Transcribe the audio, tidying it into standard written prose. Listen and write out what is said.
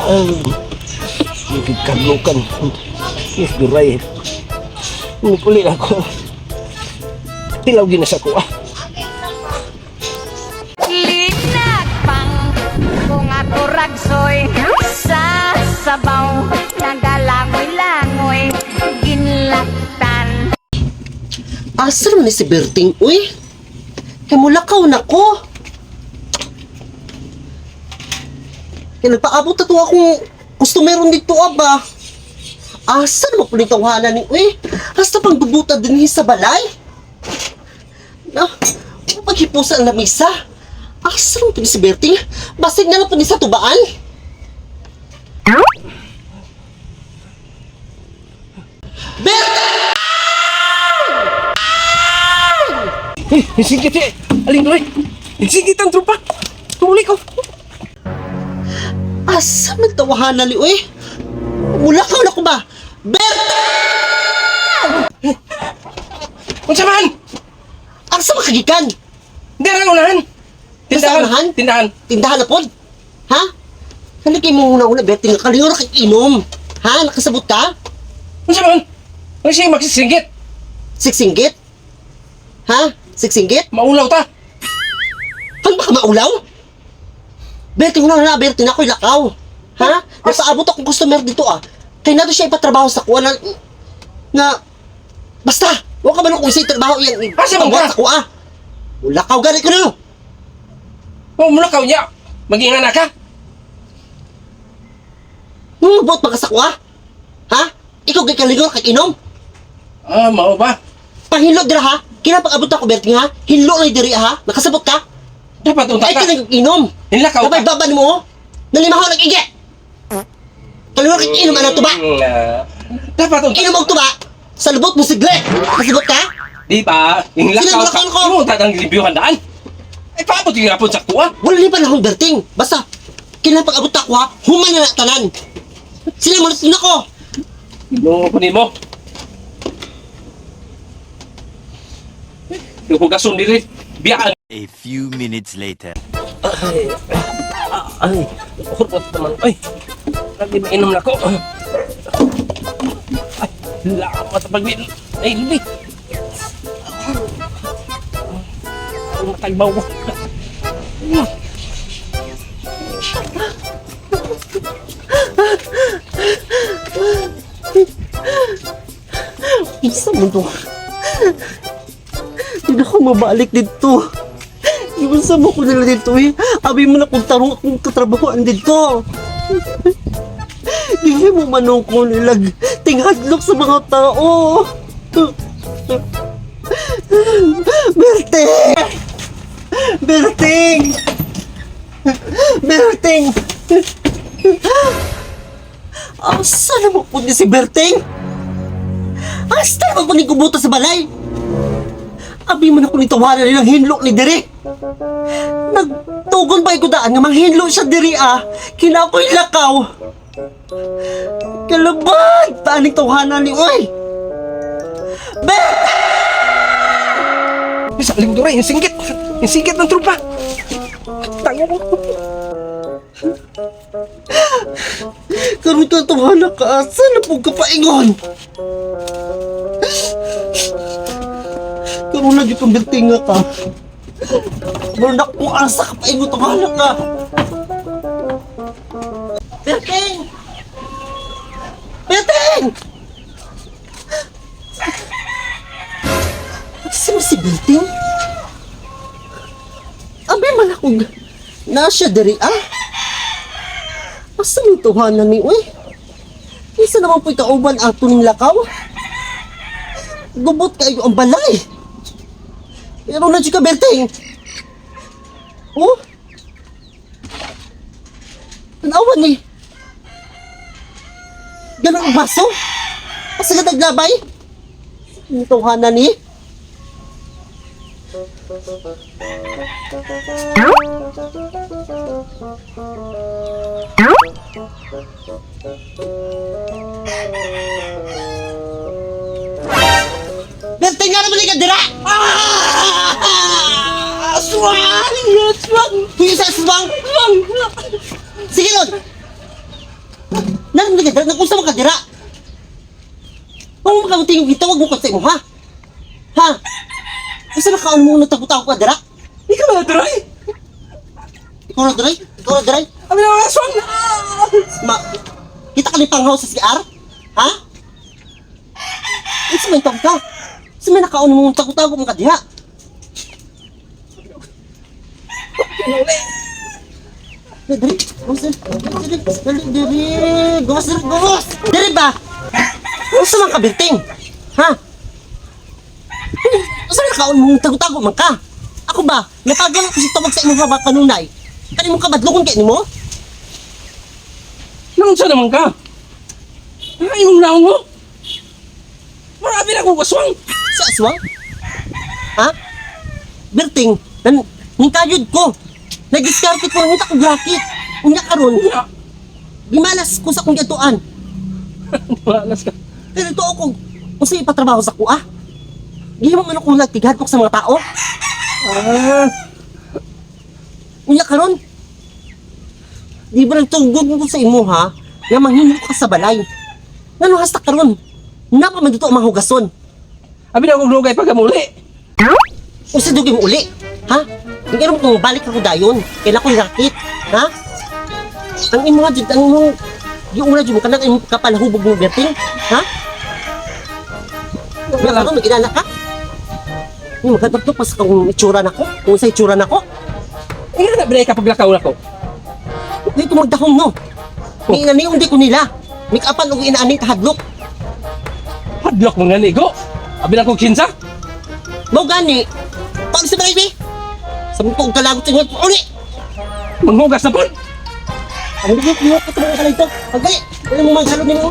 Ay, kadlukan. Yes, duray. Nikuli na ako. Tilaw gina sa ko ah. Linagpang kung ako ragsoy sa sabaw nagalangoy-langoy ginlaktan. Asa naman ni si Berting, uy? Kay mulakaw na ko. Kaya nagpaabot na to akong customer dito, aba. Asa naman po tawanan ni, uy? Hasta pang dubuta din sa balay. Na, paghipusa ang lamisa. Asa naman po ni si Berting? Basig na lang po ni sa tubaan. Berting! Eh, singkit eh. Aling duray. Singkit ang tropa. Tumuli ko. Asa man tawahanan ni uy? Mulakaw na ko ba? Berta! Unsa man? Asa makagikan? Hindi ang unahan. Sa unahan? Tindahan. Tindahan na pod? Ha? Kani kay mo una-una, Berting, nga kalingon na kay inom. Ha? Nakasabot ka? Unsa man? Unsa siya magsisingkit? Siksingit? Ha? Siksingit? Maulaw ta. Han baka maulaw? Berting, una na, Berting, ako'y lakaw. Ha? Nagpaabot akong customer dito ah. Kaya nato siya ipatrabaho sa kuha na, na, basta, huwag ka man kung isa'y trabaho iyan. Asa man ka? Sa kuha. Lakaw gani ko na. Oh, mulakaw niya. Mag-inga na ka. Mumubot pa ka sa kuha? Ha? Ikaw kay kalingon kay inom? Ah, mao ba? Panghilo dira ha? Kina pag-abot ako Berting ha? Hinlo na diri ha? Nakasabot ka? Dapat unta Ay ka. ka inom. Hinlakaw Kapay ka. baban mo oh. Nalimaho nag ige. Kalingon kay inom anang tuba. Dapat unta. Inom og tuba. Sa lubot mo sigle. Nakasabot ka? Di ba? Hinlakaw Sino ka. mulakaw ko? Imo unta ang limpyo handaan. Ay paabot yung rapon sa kuha. Wala ni panahon Berting. Basta kina pag-abot ako ha? Human na na tanan. Sila mo na ko. Ginoo ko nimo. Yung hugason diri, biyaan. A few minutes later. Ay, ay, hurot naman. Ay, lagi mainom na ko. Ay, lamat ang pagbil. Ay, lubi. Ay, matagbaw ko. Sa mundo. Hindi ako mabalik dito. Iwan sa mo ko nila dito eh. Abi mo na kung tarong akong katrabahoan dito. Hindi mo manong ko nilag tinghadlok sa mga tao. Berting! Berting! Berting! Asa na mo po ni si Berting? Asa na mo po ni kubuta sa balay? Abi man ako ni tawanan nilang hinlo ni Dere. Nagtugon ba ko daan nga manghinlo siya diri ah. Kina ako'y lakaw. Kalabag! Taaning tawhanan ni Uy! Bet! Sa lingdura, yung singgit. Yung singgit ng trupa. Tango ko. Karoon ka tawhana ka. Asa na po ka paingon? Karoon na dito bertinga ka. Karoon na kung asa ka paingon tawhana ka. Berting! Berting! Sino si Berting? Abi man akong nasa diri ah. Asa man tuhanan ni uy? Isa naman po'y kauban ato ning lakaw. Gubot kayo ang balay. Pero na ka Berting. Oh? Tanawan ni. Ganun ang baso? Asa ka naglabay? Ang tuhanan ni? Berting nga naman ka dira! Ah! Aswang! Aswang! Huyo sa aswang! Aswang! Sige, Lon! Naroon ka dira, nag-unsa man ka dira? Kung makamuting yung gitawag mo ka sa imo, ha? Ha? Unsa na kaon mo nagtago-tago ka dira? Ikaw na duray. Ikaw na duray? Ikaw na duray? Abi na mga aswang. Ma, kita ka ni panghaw sa CR? Ha? Unsa man tawag ka? Unsa man nakaon mo tago-tago mo ka diha? Uli. Diri, gawas diri, diri, diri, diri, gawas diri, gawas! Diri ba? Unsa man ka birting? Ha? Unsa man nakaon mo tago-tago man ka? Ako ba? Napagal ako sa tawag sa imong ba kanunay? Kani mo kabadlokon kay nimo? Naunsa naman ka? Ay, imong naong mo. Marami na akong aswang. Sa aswang? Ha? Berting, nan ning kayod ko. Nagdiskarte ko nangita kog racket. Unya karon, Unya. gimalas ko sa akong giatuan. Malas ka. Pero ito ako, unsa ipatrabaho sa kuha? Gihimo man akong nagtighadlok sa mga tao. Ah, Unya karon. Di ba nagtugod ko sa imo ha? Nga manghimo ka sa balay. Ngano hasta karon? Napa man dito ang mga hugason. abi na akong lugay pagkamuli. Unsa dugay mo uli? Ha? Hindi mo kung balik ako dayon. Kailan ko rakit, ha? Ang imo nga jud ang imong yung una jud mo kanang imong kapalahubog mo berting, ha? Wala ka mag-inana ka? Yung magkadagdag pa sa kung itsura nako, kung sa itsura nako. Ingat na break ka paglakaw nako. Hindi ko magdahong no. May inani hindi ko nila. May kapan og inaani hadlok. Hadlok mga nigo. Abi na akong kinsa. Mao gani. Pag sa balay. Sa mga kong kalagot sa inyo, uli! Manghugas na po. Ang bigay ko, ito mga kalay ito. Pagdali, wala mo maghalod nimo.